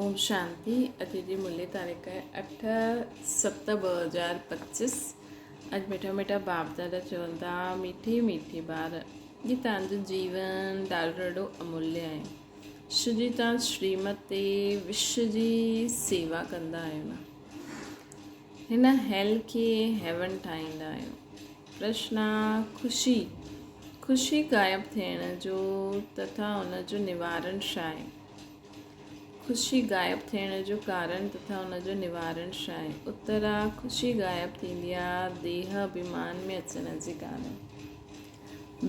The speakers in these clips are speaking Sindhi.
اوم شانتي اڄ جي ملي تاريخ آهي اٺ ست 2025 اڄ مٺا مٺا باپ دادا چون ٿا مٺي مٺي ٻار جي تان جو جيون ڏاڍو ڏاڍو اموليه آهي ڇو جي تان شريمت تي وشو جي سيوا ڪندا آهيو نه هن هيل کي هيون ٺاهيندا آهيو پرشن خوشي خوشي غائب ٿيڻ جو تٿا ان جو نوارڻ ڇا آهي خوشي غائب ٿيڻ جو ڪارڻ تٿا ان جو نوارڻ ڇا آهي؟ اتر آ، خوشي غائب ٿيندي آ ديهه اڀيمان ۾ اچڻ جي ڪارڻ.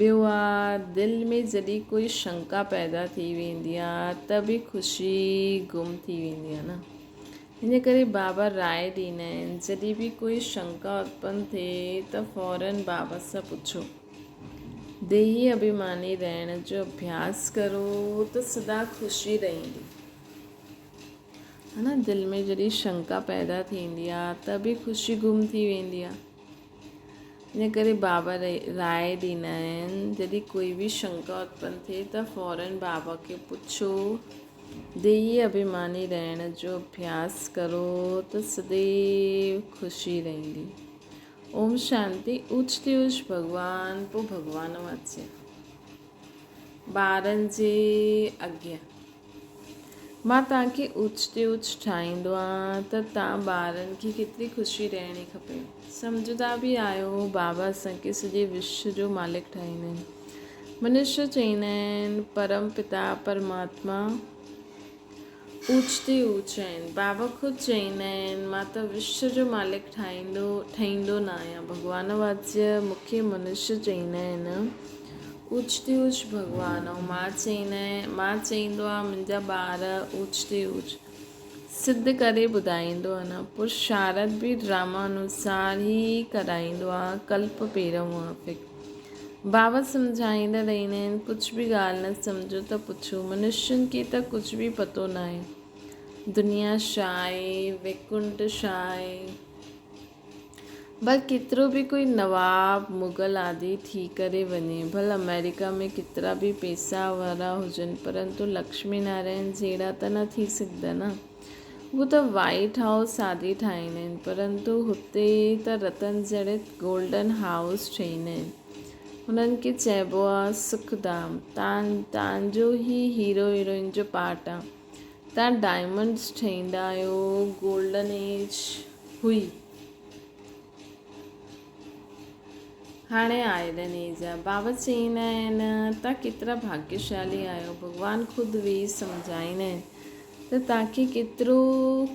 ٻيو آ، دل ۾ جڏهن ڪوئي شنڪا پيدا ٿي ويندي آ ته به خوشي گم ٿي ويندي آ نه. ان ڪري بابا راء ڏيندا آهن جڏهن به ڪوئي شنڪا اتپن ٿئي ته فورن بابا سان پڇو. ديهي اڀيماني رهڻ جو اڀياس ڪرو ته سدا خوشي رهندي. ها نه دل ۾ جڏهن شنڪا پيدا ٿيندي آ ته به خوشي گم ٿي ويندي آ. ان ڪري بابا راء ڏيندا آهن جڏهن ڪوئي به شنڪا اتپن ٿئي ته فورن بابا کي پڇو. ديهي اڀيماني رهڻ جو اڀياس ڪرو ته سديو خوشي رهندي. اوم شانتي اوچ تي اوچ ڀڳوان پو ڀڳوان واچي ٻارن جي اڳيان مان توهان کي اوچ تي اوچ ٺاهيندو آهيان ته توهان ٻارن کي ڪيتري خوشي رهڻي کپي سمجهندا به آهيو بابا اسان کي سڄي وشو جو مالڪ ٺاهيندا آهن منشي چئيندا آهن پرم پتا پرماتما اوچ تي اوچ آهن. بابا خود چئيندا آهن، مان ته وشو جو مالڪ ٺاهيندو ٺهيندو نه آهيان. ڀڳوان واچيه مون کي منشي چئيندا آهن. اوچ تي اوچ ڀڳوان ۽ مان چئيندا مان چئيندو آهيان منهنجا ٻار اوچ تي اوچ. سڌ ڪري ٻڌائيندو آهي نه. پرشارت به ڊراما انوسار ئي ڪرائيندو آهي ڪلپ پيرون موافق. بابا سمجهائيندا رهندا آهن، ڪجهه به ڳالهه نه سمجهو ته پڇو. منشين کي ته ڪجهه به پتو ناهي. دنيا ڇا آهي، ويڪنٺ ڇا آهي. ڀل ڪيترو به ڪوئي نواب، مغل آدي ٿي ڪري وڃي، ڀل آمريڪا ۾ ڪيترا به پئسا وارا هجن، پرنتو لڪشمي نارائڻ جهڙا ته نه ٿي سگهندا نه. هو ته وائيٽ هائوس آدي ٺاهيندا آهن، پرنتو هتي ته رتن جڙت گولڊن هائوس ٺهيندا آهن. هنن کي چئبو آ سک ڌام. تان تان جو هي هيرو هيروئن جو پارٽ آ. تان ڊائمنڊز ٺهيندا آهيو. گولڊن ايج هئي. هاڻي آئرن ايج آ. بابا چئيندا آهن تان ڪيترا ڀاگيشالي آهيو. ڀڳوان خود ويهي سمجهائيندا آهن ته تان کي ڪيترو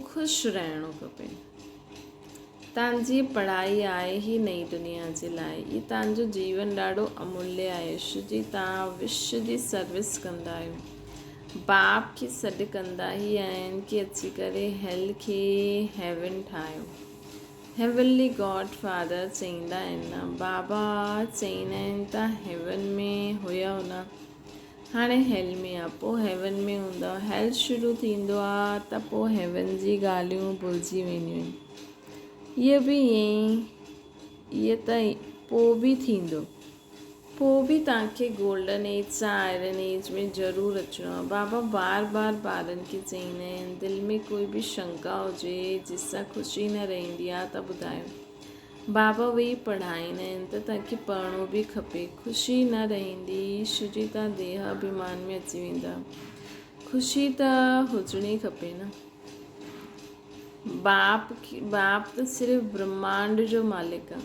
خوش رهڻو کپي. تان جي پڙهائي آهي ئي نئين دنيا جي لاء. هي تان جو جيون ڏاڍو اموليه آهي ڇو جي تان وشو جي سروس ڪندا آهيو. باپ کي سڏ ڪندا ئي آهن ڪي اچي ڪري هيل کي هيون ٺاهيو. هيونلي گاڊ فادر چئيندا آهن نه. بابا چئيندا آهن ته هيون ۾ هيؤ نه هاڻي هيل ۾ آ پو هيون ۾ هوندؤ. هيل شروع ٿيندو آ ته پو هيون جي ڳالهيون ڀلجي وينديون آهن. اهو به ائين ئي ته پو به ٿيندو. پوء به توهان کي گولڊن ايج سان آئرن ايج ۾ ضرور اچڻو آهي. بابا بار بار ٻارن کي چئيندا آهن، دل ۾ ڪوئي به شنڪا هجي جس سان خوشي نه رهندي آهي ته ٻڌايو. بابا ويهي پڙهائيندا آهن ته توهان کي پڙهڻو به کپي. خوشي نه رهندي شجي توهان ديهه اڀيمان ۾ اچي ويندا. خوشي ته هجڻي کپي نه. باپ باپ ته صرف برهمانڊ جو مالڪ آ.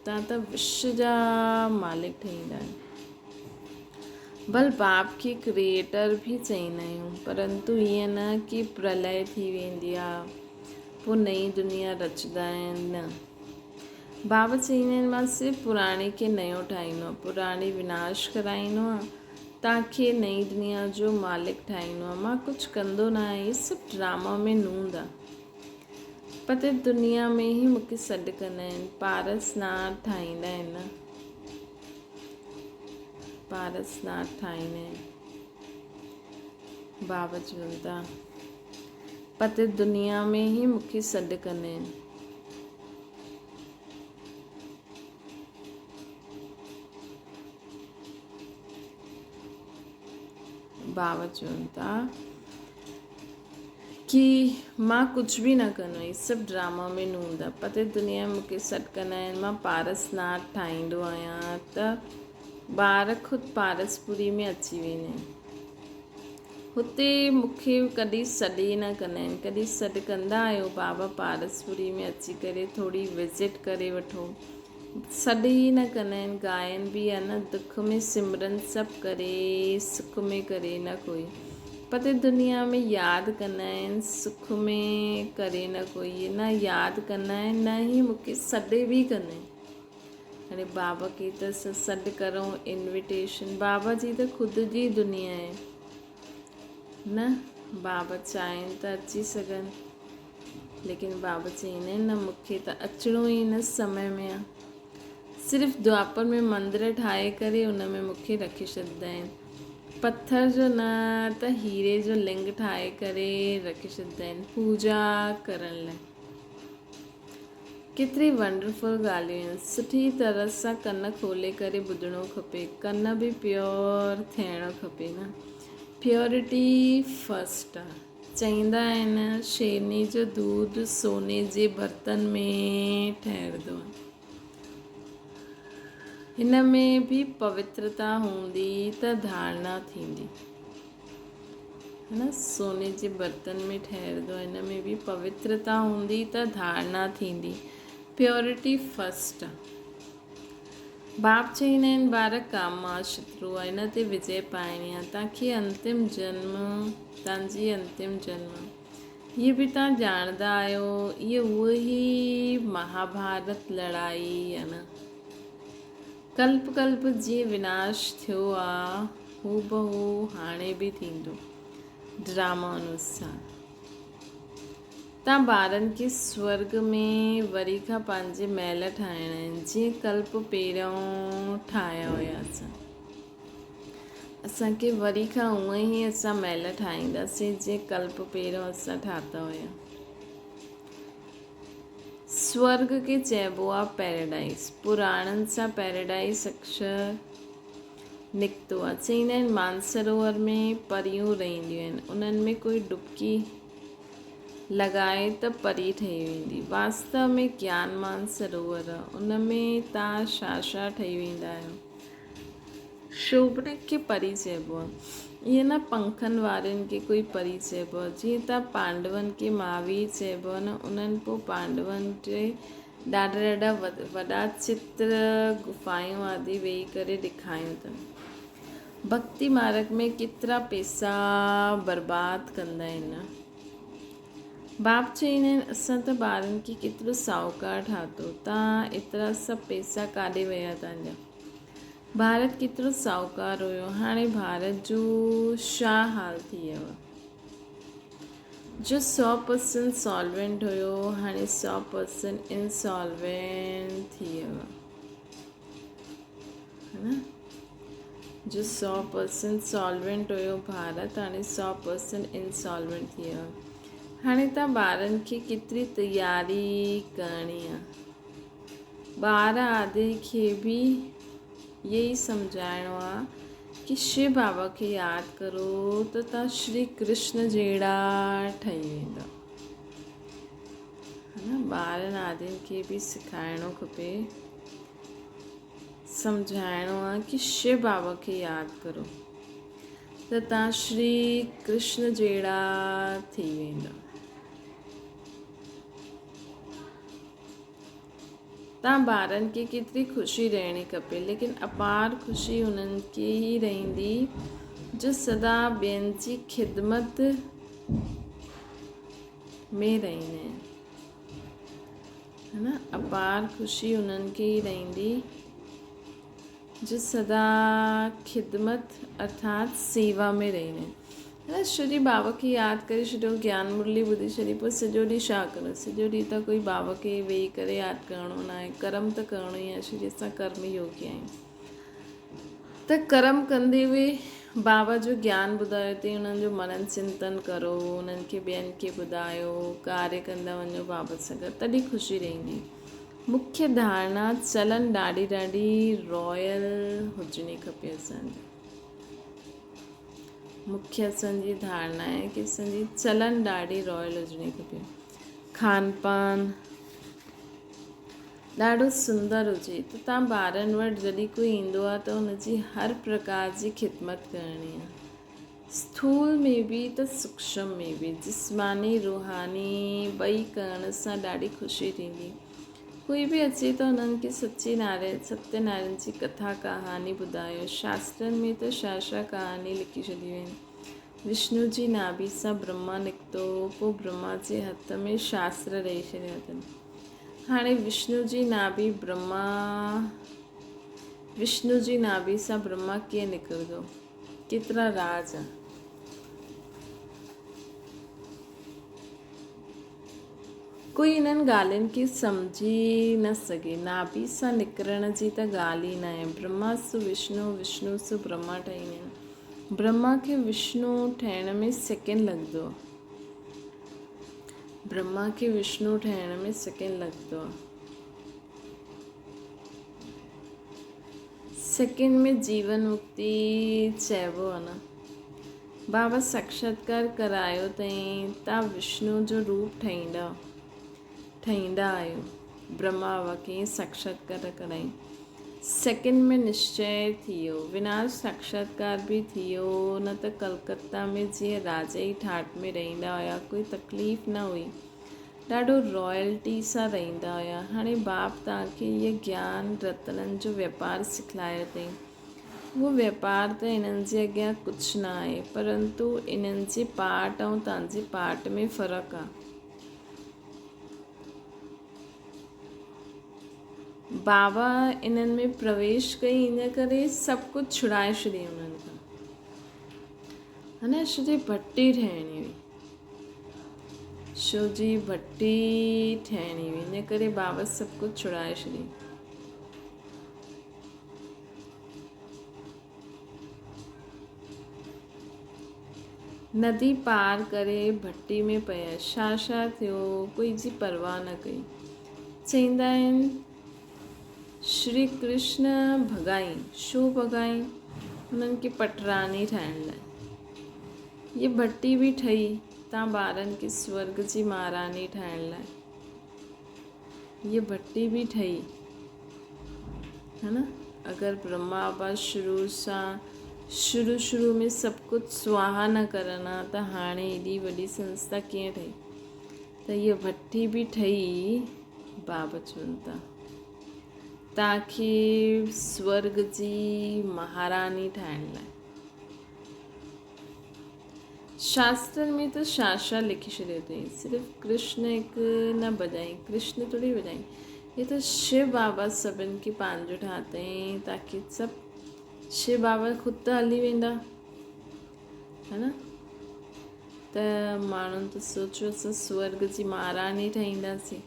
توهان ته وشو جا مالڪ ٺهيندا آهيو. ڀل باپ کي ڪريئيٽر به چئيندا آهيون پرنتو ائين نه ڪي پرلئه ٿي ويندي آ پوء نئين دنيا رچندا آهن نه. بابا چئيندا آهن مان صرف پراڻي کي نيو ٺاهيندو آهيان پراڻي وناش ڪرائيندو آهيان توهان کي نئين دنيا جو مالڪ ٺاهيندو آهيان مان ڪجهه ڪندو نه آهيان هي سڀ ڊراما ۾ نوند آ. پتي دنيا ۾ ئي مون کي سڏ ڪندا آهن. پارس ناٿ ٺاهيندا آهن نه. پارس ناٿ ٺاهيندا آهن. بابا چون ٿا پتي دنيا ۾ ئي مون کي سڏ ڪندا آهن. بابا چون ٿا. ڪي مان ڪجهه به نه ڪندو آهيان سڀ ڊراما ۾ نوند آ پتي دنيا مون کي سڏ ڪندا آهن مان پارس ناٿ ٺاهيندو آهيان ته ٻار خود پارس پوري ۾ اچي ويندا آهن هتي مون کي ڪڏهن سڏ ئي نه ڪندا آهن ڪڏهن سڏ ڪندا آهيو بابا پارس پوري ۾ اچي ڪري ٿوري وزٽ ڪري وٺو سڏ ئي نه ڪندا آهن ڳائن به يا نه دک ۾ سمرن سڀ ڪري سک ۾ ڪري نه ڪوئي پتي دنيا ۾ ياد ڪندا آهن سک ۾ ڪري نه ڪوئي نه ياد ڪندا آهن نه ئي مون کي سڏ به ڪندا آهن هاڻي بابا کي ته اسان سڏ ڪرون انويٽيشن بابا جي ته خود جي دنيا آهي نه بابا چاهين ته اچي سگهن ليڪن بابا چئين نه مون کي ته اچڻو ئي هن سمي ۾ آ. صرف دوآپر ۾ مندر ٺاهي ڪري ان ۾ مون کي رکي ڇڏيندا آهن. پٿر جو نه ته هيري جو لنگ ٺاهي ڪري رکي ڇڏيندا آهن پوڄا ڪرڻ لاء. ڪيتري ونڊرفل ڳالهيون آهن. سٺي طرح سان ڪن کولي ڪري ٻڌڻو کپي. ڪن به پيور ٿيڻ کپي نه. پيورٽي فرسٽ آ. چئيندا آهن، شيرني جو دود سوني جي برتن ۾ ٺهرندو آهي. هن ۾ به پوترتا هوندي ته ڌارڻا ٿيندي. سوني جي برتن ۾ ٺهرندو آهي، هن ۾ به پوترتا هوندي ته ڌارڻا ٿيندي. Purity first. باپ چئيندا آهن، ٻار ڪام آ، شترو آ، ان تي وجئه پائڻي آ، تان کي انتم جنم، تان جي انتم جنم. هيء به تان ڄاڻندا آهيو، هيء اهو ئي مهاڀارت لڙائي آ نه. ڪلپ ڪلپ جيئن وناش ٿيو آ، هوبهو هاڻي به ٿيندو. ڊراما انوسار. تان ٻارن کي سورڳ ۾ وري کان پنهنجي محل ٺاهڻا آهن، جيئن ڪلپ پهريون ٺاهيا هيا اسان. اسان کي وري کان اونئن ئي اسان محل ٺاهينداسين، جيئن ڪلپ پهريون اسان ٺاتا هيا. سورڳ کي چئبو آهي پيراڊائيز. پراڻن سان پيراڊائيز اڪشر نڪتو آهي. چئيندا آهن مانسروور ۾ پريون رهنديون آهن، انهن ۾ ڪوئي ڊبڪي لڳائي ته پري ٺهي ويندي. واستو ۾ گيان مان سروور آ، ان ۾ تان ڇا ڇا ٺهي ويندا آهيو. شوڀنڪ کي پري چئبو آ. ائين نه پنکن وارين کي ڪوئي پري چئبو آ. جيئن تان پانڊون کي مهاوير چئبو آ نه، انهن پوء پانڊون جي ڏاڍا ڏاڍا وڏا چتر، گفايون آدي ويهي ڪري ڏيکايون اٿن. ڀڳتي مارڳ ۾ ڪيترا پيسا برباد ڪندا آهن. باپ چئيندا آهن اسان ته ٻارن کي ڪيترو ساهوڪار ٺاهتو، تان ايترا سڀ پيسا ڪاڏي ويا تان جا. ڀارت ڪيترو ساهوڪار هيو، هاڻي ڀارت جو ڇا حال ٿي ويو آهي. جو 100% سالوينٽ هيو، هاڻي 100% انسالوينٽ ٿي ويو آهي. جو 100% سالوينٽ هيو ڀارت هاڻي 100% انسالوينٽ ٿي ويو آهي. هاڻي تان ٻارن کي ڪيتري تياري ڪرڻي آهي. ٻار آدي کي به اهي ئي سمجهائڻو آهي ڪي شو بابا کي ياد ڪرو ته تان شري ڪرشن جهڙا ٺهي ويندا. ٻارن آدين کي به سکائڻو کپي. سمجهائڻو آ ڪي شو بابا کي ياد ڪرو ته تان شري ڪرشن جهڙا ٿي ويندا. تان ٻارن کي ڪيتري خوشي رهڻي کپي ليڪن اپار خوشي انهن کي ئي رهندي جو سدا ٻين جي خدمت ۾ رهندا آهن. نه اپار خوشي انهن کي ئي رهندي جو سدا خدمت ارٿات سيوا ۾ رهندا آهن. شري بابا کي ياد ڪري ڇڏيو، گيان مرلي ٻڌي ڇڏي، پوء سڄو ڏينهن ڇا ڪرڻو؟ سڄو ڏينهن ته ڪوئي بابا کي ويهي ڪري ياد ڪرڻو نه آهي، ڪرم ته ڪرڻو ئي آهي، ڇو جي اسان ڪرم يوگي آهيون. ته ڪرم ڪندي به بابا جو گيان ٻڌايو تي انهن جو منن چنتن ڪرو، انهن کي ٻين کي ٻڌايو، ڪاري ڪندا وڃو بابا سان گڏ تڏهن خوشي رهندي. مکيه ڌارڻا چلن ڏاڍي ڏاڍي رائل هجڻي کپي اسان جي. مکيه اسان جي ڌارڻا آهي ڪي اسان جي چلن ڏاڍي رائل هجڻي کپي. کان پان ڏاڍو سندر هجي ته تان ٻارن وٽ جڏهن ڪوئي ايندو آهي ته ان جي هر پرڪار جي خدمت ڪرڻي آهي. اسٿول ۾ به ته سوڪشم ۾ به، جسماني روحاني ٻئي ڪرڻ سان ڏاڍي خوشي ٿيندي. ڪوئي به اچي ته انهن کي سچي نارين ستيه نارين جي ڪٿا ڪهاڻي ٻڌايو. شاسترن ۾ ته شا شا ڪهاڻي لکي ڇڏيون آهن. وشنو جي ناڀي سان برهما نڪتو هو، پوء برهما جي هٿ ۾ شاستر ڏئي ڇڏيا اٿن. هاڻي وشنو جي ناڀي برهما وشنو جي ناڀي سان برهما ڪيئن نڪرندو؟ ڪيترا راز. ڪوئي انهن ڳالهين کي سمجهي نه سگهي. ناڀي سان نڪرڻ جي ته ڳالهه ئي ناهي. برهما سو وشنو، وشنو سو برهما ٺهي ويا. برهما کي وشنو ٺهڻ ۾ سيڪنڊ لڳندو آهي. برهما کي وشنو ٺهڻ ۾ سيڪنڊ لڳندو آهي. سيڪنڊ ۾ جيون مڪتي چئبو آهي نه. بابا ساڪشاتڪار ڪرايو تئين تان وشنو جو روپ ٺهيندا ٺهيندا آهيو. برهما بابا ڪيئن ساڪشاتڪار ڪرايائين. سيڪنڊ ۾ نشچي ٿي ويو. وناش ساڪشاتڪار به ٿي ويو نه ته ڪلڪتا ۾ جيئن راجائي ٺاٺ ۾ رهندا هيا ڪوئي تڪليف نه هئي. ڏاڍو رائلٽي سان رهندا هيا. هاڻي باپ توهان کي هيء گيان رتنن جو واپار سکلايو اٿئي. اهو واپار ته انهن جي اڳيان ڪجهه نه آهي، پرنتو انهن جي پاٽ ۽ توهان جي پاٽ ۾ فرق آ. بابا انهن ۾ پرويش ڪئي ان ڪري سڀ ڪجهه ڇڙائي ڇڏيائين انهن کان. هن شو جي ڀٽي ٺاهڻي هئي. شو جي ڀٽي ٺاهڻي هئي ان ڪري بابا سڀ ڪجهه ڇڙائي ڇڏيائين. ندي پار ڪري ڀٽي ۾ پيا. ڇا ڇا ٿيو ڪوئي جي پرواهه نه ڪئي. چئيندا آهن شري ڪرشن ڀڳائين. ڇو ڀڳائين؟ هنن کي پٽراني ٺاهڻ لاء. هيء ڀٽي به ٺهي تان ٻارن کي سورڳ جي مهاراڻي ٺاهڻ لاء. هيء ڀٽي به ٺهي ها نه اگر برهما بابا شروع سان شروع شروع ۾ سڀ ڪجهه سواها نه ڪرن ها ته هاڻي ايڏي وڏي سنسٿا ڪيئن ٺهي ته هيء ڀٽي به ٺهي بابا چون ٿا تاکي سورگ جي مهاراڻي ٺاهڻ لاء شاسترن ۾ ته شا شا لکي ڇڏيو اٿئي صرف ڪرشن هڪ نه ڀڄائين ڪرشن ٿوري ڀڄائين هي ته شو بابا سڀن کي پنهنجو ٺاهتائين تاڪي سڀ شو بابا خود ته هلي ويندا ها نه ته ماڻهن ته سوچيو اسان سورگ جي مهاراڻي ٺهينداسين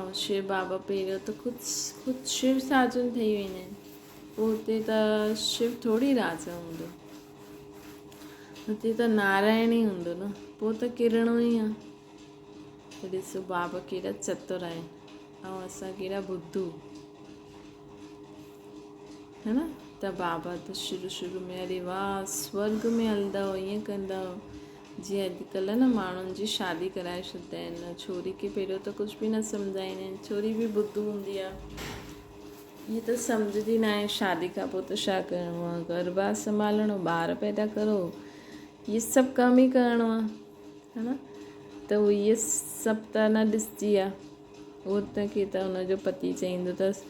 ۽ شو بابا پهريون ته خود خود شو ساجن ٺهي ويندا آهن پوء هتي ته شو ٿوري راجا هوندو هتي ته نارائڻ ئي هوندو نه پوء ته ڪرڻو ئي آ ته ڏسو بابا ڪيڏا چتر آهن ۽ اسان ڪيڏا ٻڌو ہے نه ته بابا ته شروع شروع ۾ اري واهه سورگ ۾ هلندؤ ائين ڪندؤ جيئن اڄڪلهه نه ماڻهن جي شادي ڪرائي ڇڏدا آهن ڇوري کي پهريون ته ڪجهه به نه سمجهائيندا آهن ڇوري به ٻڌو هوندي آهي هي ته سمجهندي ناهي شادي کان پوء ته ڇا ڪرڻو آهي گهر بار سنڀالڻو ٻار پيدا ڪرو هي سڀ ڪم ئي ڪرڻو آهي ها نه ته هو هي سڀ ته نه ڏسجي آهي هو ته کي ته هن جو پتي چئيندو اٿس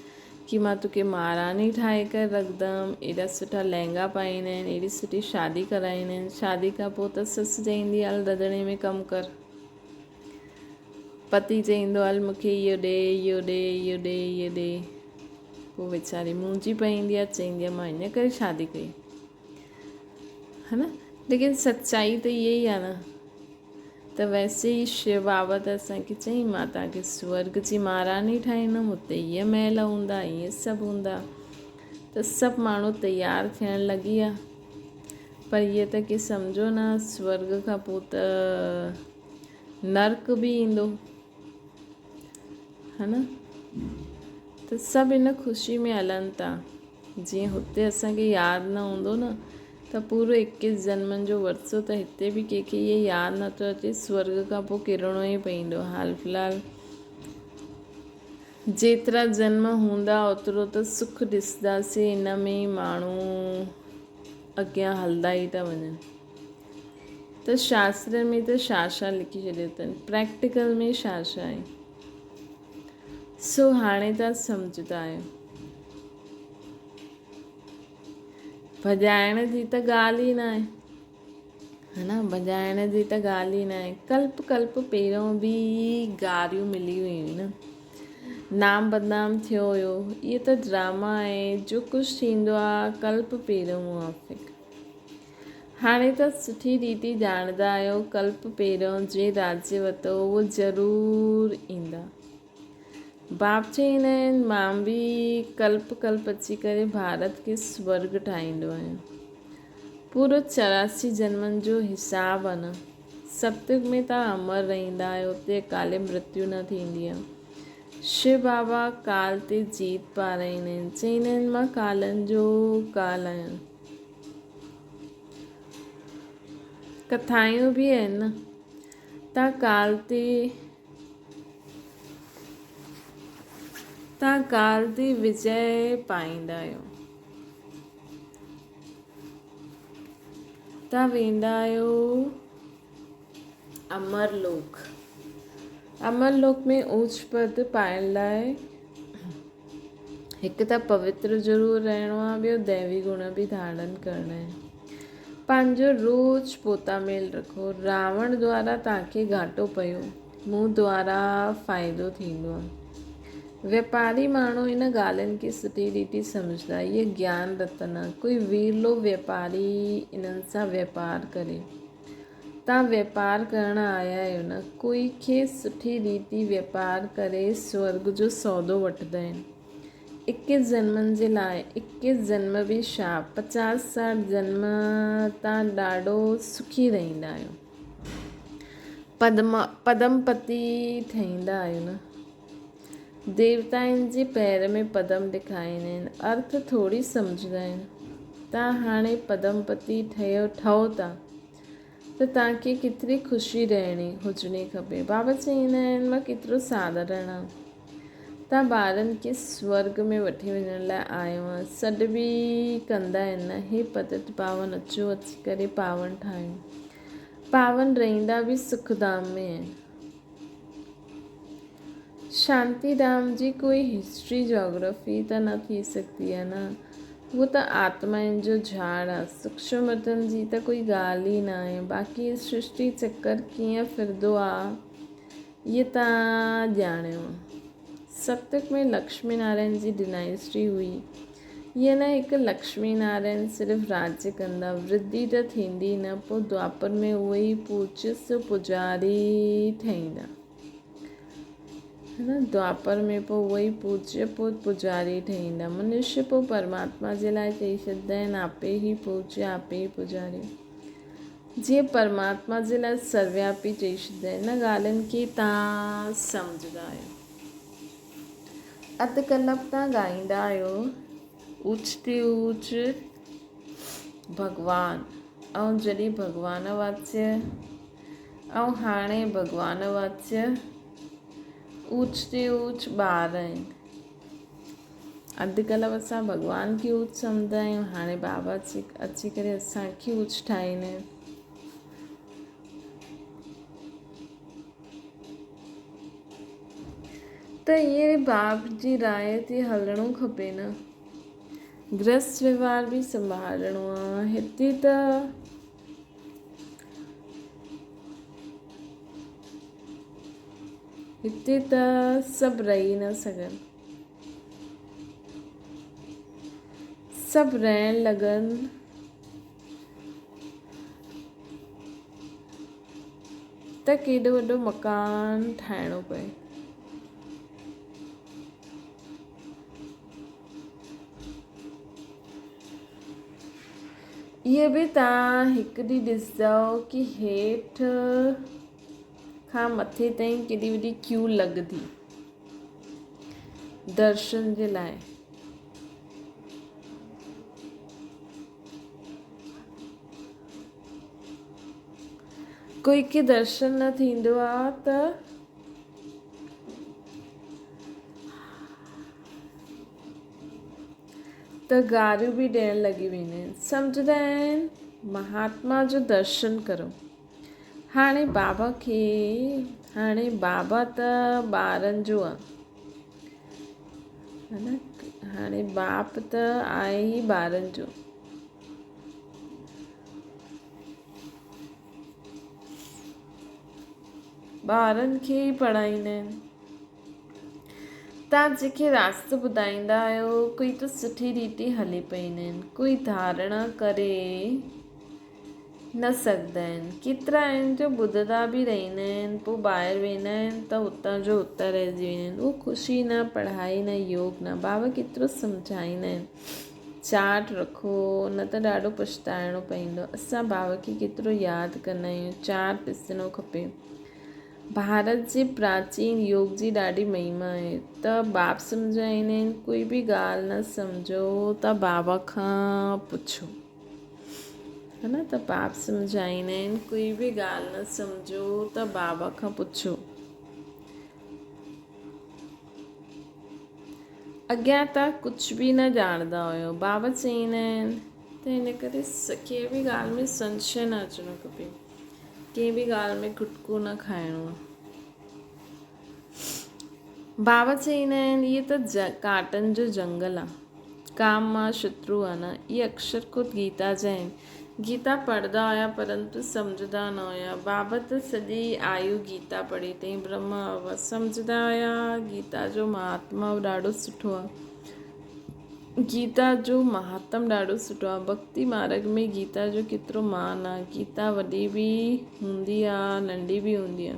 ڪي مان توکي مهاراڻي ٺاهي ڪري رکندم ايڏا سٺا لهنگا پائيندا آهن ايڏي سٺي شادي ڪرائيندا آهن شادي کان پوء ته سس چئيندي هل رڌڻي ۾ ڪم ڪر پتي چئيندو هل مون کي اهو ڏي، اهو ڏي، اهو ڏي، اهو ڏي. پوء ويچاري منهنجي پئيندي آهي، چئيندي آهي مان ان ڪري شادي ڪئي. ها نه؟ ليڪن سچائي ته اها ئي آهي نه. ته ويسي ئي شو بابا ته اسان کي چئي مان توهان کي سورگ جي مهاراڻي ٺاهيندم، اتي اهي محل هوندا، اهي سڀ هوندا. ته سڀ ماڻهو تيار ٿيڻ لڳي ويا. پر اهي ته ڪي سمجهو نه سورگ کان پوء ته نرڪ به ايندو ها نه ته سڀ ان خوشي ۾ هلن ٿا جيئن هتي اسان کي ياد نه هوندو نه ته پورو ايڪيس جنمن جو ورثو ته هتي به ڪنهن کي اهي ياد نٿو اچي سورڳ کان پوء ڪرڻو ئي پئيندو حال في الحال جيترا جنم هوندا اوترو ته سک ڏسنداسين ان ۾ ئي ماڻهو اڳيان هلندا ئي ٿا وڃن ته شاسترن ۾ ته ڇا ڇا لکي ڇڏيو اٿن پريڪٽيڪل ۾ ڇا ڇا آهي سو هاڻي ته سمجهندا آهيو ڀڄائڻ جي ته ڳالهه ئي ناهي ها نه ڀڄائڻ جي ته ڳالهه ئي ناهي ڪلپ ڪلپ پهريون به گاريون ملي هيون نه نام بدنام ٿيو هيو اهو ته ڊراما آهي جو ڪجهه ٿيندو آهي ڪلپ پهريون موافق هاڻي ته سٺي ريتي ڄاڻندا آهيو ڪلپ پهريون جنهن راجيه ورتو اهو ضرور ايندا باپ چئيندا آهن مان به ڪلپ ڪلپ اچي ڪري ڀارت کي سورڳ ٺاهيندو آهيان. پورو 84 جنمن جو حساب آهي نه. ستيگ ۾ توهان امر رهندا آهيو، اتي اڪالي مرتيو نه ٿيندي آهي. شو بابا ڪال تي جيت پارائيندا آهن. چئيندا آهن مان ڪالن جو ڪال آهيان. ڪٿايون به آهن نه. توهان ڪال تي تان ڪال تي وجئه پائيندا آهيو. تان ويندا آهيو امر لوڪ. امر لوڪ ۾ اوچ پد پائڻ لاء هڪ ته پوتر ضرور رهڻو آهي ٻيو ديوي گڻ به ڌارڻ ڪرڻا آهن. پنهنجو روز پوتا ميل رکو. راوڻ دوارا توهان کي گهاٽو پيو، مون دوارا فائدو ٿيندو. ويپاري ماڻهو ان ڳالهين کي سٺي ريتي سمجهندا. اهي گيان رتن آ. ڪوئي ويرلو ويپاري انهن سان ويپار ڪري. توهان ويپار ڪرڻ آيا آهيو نه. ڪوئي کي سٺي ريتي ويپار ڪري سورڳ جو سودو وٺندا آهن. اڪيس جنمن جي لاء اڪيس جنم به ڇا پچاس ساٺ جنم تان ڏاڍو سکي رهندا آهيو. پدم پدم پتي ٺهيندا آهيو نه. ديوتائن جي پير ۾ پدم ڏيکاريندا آهن. ارٿ ٿوري سمجهندا آهن. تان هاڻي پدم پتي ٺهيو ٺهو ٿا ته توهان کي ڪيتري خوشي رهڻي هجڻي کپي. بابا چئيندا آهن مان ڪيترو ساڌارڻ آهيان. توهان ٻارن کي سورڳ ۾ وٺي وڃڻ لاء آيو آهيان. سڏ به ڪندا آهن نه، هي پتت پاون اچو اچي ڪري پاون ٺاهيون. پاون رهندا به سک ڌام ۾ آهن. شانتي ڌام جي ڪوئي هسٽري جاگرافي ته نه ٿي سگهندي آهي نه. اهو ته آتمائن جو جهاڙ آهي. سوڪشم وطن جي ته ڪوئي ڳالهه ئي ناهي. باقي سرشٽي چڪر ڪيئن ڦرندو آهي. اهي تان ڄاڻيو. ستيگ ۾ لڪشمي نارائڻ جي ڊنائسٽي هئي. ائين نه هڪ لڪشمي نارائڻ صرف راڄ ڪندا، ورڌي ته ٿيندي نه، پوء دوآپر ۾ اهي ئي پوچس پوڄاري ٺهيندا. نه دوآپر ۾ پوء اهي ئي پوچ پوء پوڄاري ٺهيندا. منشي پوء پرماتما جي لاء چئي ڇڏندا آهن، آپي ئي پوچ آپي ئي پوڄاري. جيئن پرماتما جي لاء سروياپي چئي ڇڏيندا آهن. ان ڳالهين کي توهان سمجهندا آهيو. اڌ ڪلپ توهان ڳائيندا آهيو اوچ تي اوچ ڀڳوان ۽ جڏهن ڀڳوان واچ ۽ هاڻي ڀڳوان واچ اوچ تي اوچ ٻار آهن. اڌ ڪلپ اسان ڀڳوان کي اوچ سمجهندا آهيون هاڻي بابا اچي ڪري اسان کي اوچ ٺاهيندا آهن. ته ائين باب جي راء تي هلڻو کپي نه. گرهست وهنوار به سنڀالڻو آ هتي ته هتي ته سڀ رهي نه سگهن. سڀ رهڻ لڳن ته ڪيڏو وڏو مڪان ٺاهڻو پئي. اهي به توهان هڪ ڏينهن ڏسندؤ ڪي هيٺ کان مٿي تائين ڪيڏي وڏي ڪيو لڳندي درشن جي لاء. ڪوئي کي درشن نه ٿيندو آ ته ته گاريون به ڏيڻ لڳي ويندا آهن. سمجهندا آهن مهاتما جو درشن ڪرو. هاڻي بابا کي هاڻي بابا ته ٻارن جو آ. هاڻي باپ ته آهي ئي ٻارن جو. ٻارن کي ئي پڙهائيندا آهن. توهان جيڪي راستو ٻڌائيندا آهيو، ڪوئي ته سٺي ريتي هلي پئيندا آهن، ڪوئي ڌارڻا ڪري نه سگهندا آهن. ڪيترا آهن جو ٻڌندا به رهندا آهن، پوء ٻاهر ويندا آهن ته هتان جو هتان رهجي ويندا آهن. اهو خوشي نه، پڙهائي نه، يوگ نه. بابا ڪيترو سمجهائيندا آهن، چارٽ رکو، نه ته ڏاڍو پڇتائڻو پئيندو. اسان بابا کي ڪيترو ياد ڪندا آهيون، چارٽ ڏسڻو کپي. ڀارت جي پراچين يوگ جي ڏاڍي مهما آهي ته باپ سمجهائيندا آهن ڪوئي به ڳالهه نه سمجهو ته بابا کان پڇو ها نه ته باپ سمجهائيندا آهن ڪوئي به ڳالهه نه سمجهو ته بابا کان پڇو. اڳيان ته ڪجهه به نه ڄاڻندا هيو بابا چئيندا آهن ته ان ڪري ڪنهن به ڳالهه ۾ سنشي نه اچڻو کپي. ڪنهن به ڳالهه ۾ کٽڪو نه کائڻو آهي. بابا چئيندا آهن اهي ته ڪانٽن جو جنگل آهي. ڪام مان شترو آهي نه. اهي اڪشر خود گيتا جا آهن. گيتا پڙهندا هيا پرنتو سمجهندا نه هيا. بابا ته سڄي آيو گيتا پڙهي اٿئي. برهما بابا سمجهندا هيا گيتا جو مهاتما ڏاڍو سٺو آهي. گيتا جو مهاتم ڏاڍو سٺو آ. ڀڳتي مارڳ ۾ گيتا جو ڪيترو مان آ. گيتا وڏي به هوندي آ ننڍي به هوندي آ.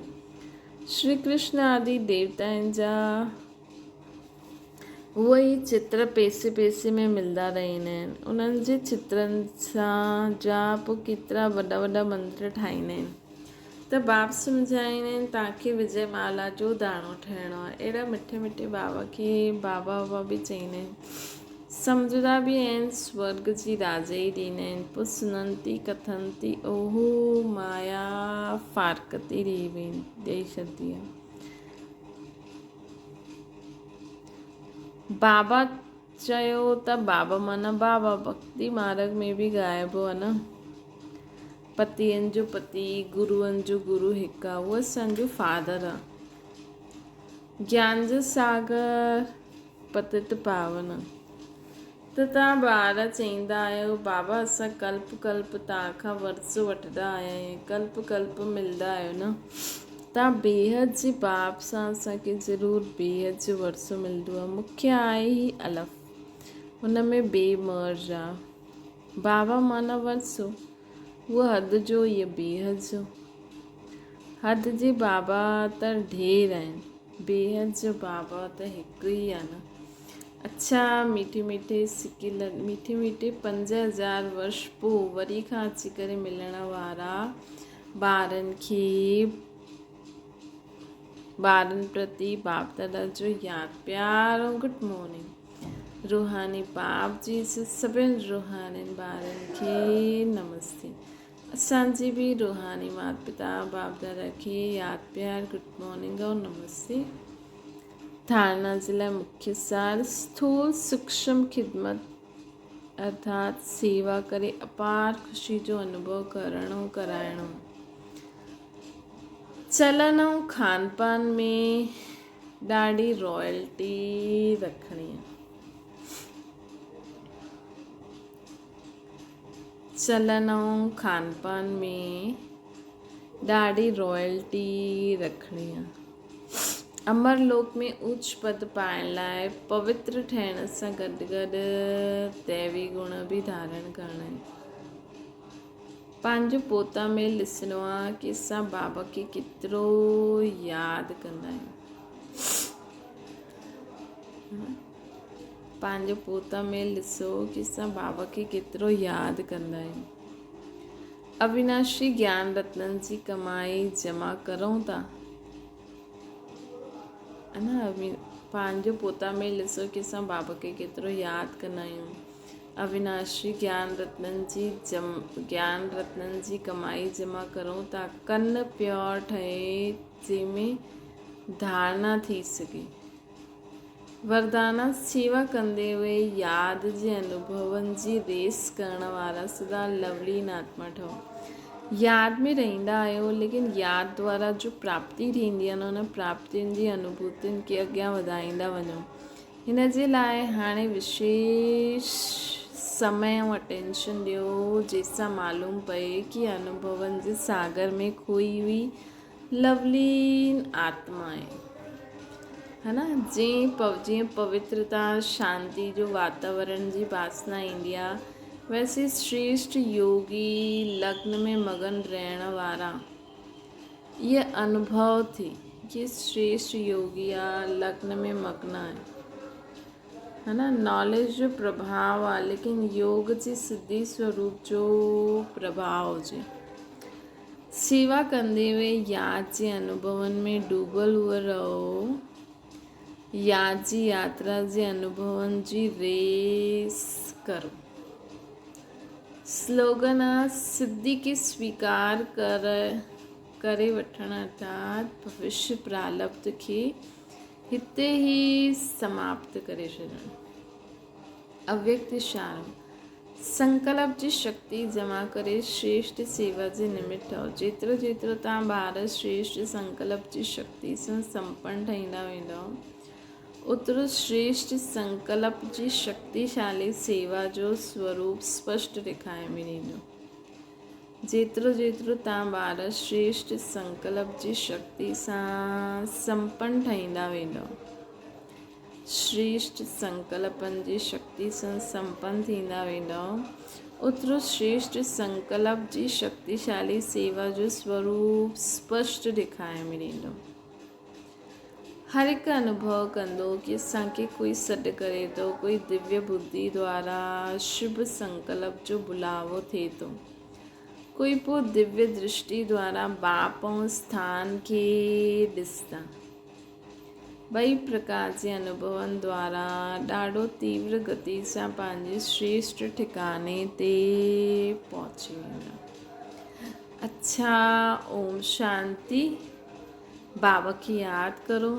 شري ڪرشن آدي ديوتائن جا اهي ئي چتر پيسي پيسي ۾ ملدا رهندا آهن. انهن جي چترن سان جا پوء ڪيترا وڏا وڏا مندر ٺاهيندا آهن. ته باب سمجهائين آهن توهان کي وجي مالا جو داڻو ٺهڻو آهي. اهڙا مٺي مٺي بابا کي بابا بابا به چئيندا آهن. سمجهندا به آهن سورڳ جي راجائي ڏيندا آهن. پوء سننتي ڪٿنتي اهو مايا فارڪتي ڏئي ڇڏندي آهي. بابا چيو ته بابا معنيٰ بابا ڀڳتي مارڳ ۾ به ڳائبو آهي نه. پتين جو پتي، گروئن جو گرو هڪ آ، اهو اسان جو فادر آ. گيان جو ساگر، پتت پاون آ. ته توهان ٻار چئيندا آهيو، بابا اسان ڪلپ ڪلپ توهان کان ورثو وٺندا آيا آهيون، ڪلپ ڪلپ ملندا آهيو نه. توهان بيحد جي باپ سان اسان کي ضرور بيحد جو ورثو ملندو آ. مکيه آهي هي الف، هن ۾ بي مرج آ. بابا معنيٰ ورثو، هو حد جو يا بيحد جو؟ حد جي بابا ته ڍير آهن، بيحد جو بابا ته هڪ ئي آهي نه. اڇا ميٺي ميٺي سڪي ميٺي ميٺي 5000 ورش پو وري کان اچي ڪري ملڻ وارا ٻارن کي ٻارن پرتي باپ دادا جو ياد پيار ۽ گڊ مارننگ. روحاني باپ جي سڀن روحانين ٻارن کي نمستي. اسان جي به روحاني مات پتا باپ دادا کي ياد پيار گڊ مارننگ اور نمستي. ڌارنا جي لاء مکيه سار اسٿول سوڪشم خدمت ارٿات سيوا ڪري اپار خوشي جو انوڀو ڪرڻو ڪرائڻو. چلن ۽ کان پان ۾ ڏاڍي رائلٽي رکڻي آ. چلن ۽ کان پان ۾ ڏاڍي رائلٽي رکڻي آ. امر لوڪ ۾ اوچ پد پائڻ لاء پوتر ٺهڻ سان گڏ گڏ ديوي گڻ به ڌارڻ ڪرڻا آهن. پنهنجو پوتا ۾ ڏسڻو آ ڪي اسان بابا کي ڪيترو ياد ڪندا آهيون. پنهنجو پوتا ۾ ڏسو ڪي اسان بابا کي ڪيترو ياد ڪندا آهيون. اويناشي گيان رتنن جي ڪمائي جمع ڪرون ٿا. پنهنجو پوتا ۾ ڏسو ڪي اسان بابا کي ڪيترو ياد ڪندا آهيون. اوناشي گيان رتنن جي گيان رتنن جي ڪمائي جمع ڪرون ٿا ڪن پيور ٺهي جنهن ۾ ڌارڻا ٿي سگهي. وردانا سيوا ڪندي اهي ياد جي انوڀون جي ريس ڪرڻ وارا سدا لولين آتما ٺهو. ياد ۾ رهندا آهيو ليڪن ياد دوارا جو پراپتي ٿيندي آهي ان پراپتين جي انوڀوتين کي اڳيان وڌائيندا وڃو. هن جي لاء هاڻي وشيش سمي ۽ اٽينشن ڏيو جنهن سان معلوم پئي ڪي انوڀون جي ساگر ۾ کوئي هئي لولين آتما آهي ها نه جيئن جيئن پوترتا شانتي جو واتاورڻ جي باسنا ايندي آ ويسي شريشٽ يوگي لگن ۾ مگن رهڻ وارا اهي انوڀو ٿي ڪي شريشٽ يوگي آ لگن ۾ مگن آهي ها نه ناليج جو پرڀاو آ ليڪن يوگ جي سڌي سوروپ جو پرڀاو هجي سيوا ڪندي اهي ياد جي انوڀون ۾ ڊوبل هئ رهو. ياد جي ياترا جي انوڀون جي ريس ڪرو. سلوگن آ سڌي کي سويڪار ڪر ڪري وٺڻ ارٿات ڀوشيه پرالبڌ کي هتي ئي سماپت ڪري ڇڏڻ. اويڪت اشارو، سنڪلپ جي شڪتي جمع ڪري شريشٽ سيوا جي نمت ٺهو. جيترو جيترو توهان ٻار شريشٽ سنڪلپ جي شڪتي سان سمپن ٺهيندا ويندؤ، اوترو شريشٽ سنڪلپ جي شڪتيشالي سيوا جو سوروپ سپشٽ ڏيکائي ۾ ايندو. جيترو جيترو توهان ٻار شريشٽ سنڪلپ جي شڪتي سان سمپن ٺهيندا ويندؤ، شريشٽ سنڪلپن جي شڪتي سان سمپن ٿيندا ويندؤ، اوترو شريشٽ سنڪلپ جي شڪتيشالي سيوا جو سوروپ سپشٽ ڏيکائي ۾ ايندو. هر هڪ انوڀو ڪندو ڪي اسان کي ڪوئي سڏ ڪري ٿو، ڪوئي دويه ٻڌي دوارا شڀ سنڪلپ جو بلاوو ٿئي ٿو، ڪوئي پوء دويه درشٽي دوارا باپ ۽ اسٿان کي ڏسندا. ٻئي پرڪار جي انوڀون دوارا ڏاڍو تيور گتي سان پنهنجي شريشٽ ٺڪاني تي پهچي ويندا. اڇا اوم شانتي. بابا کي ياد ڪرو.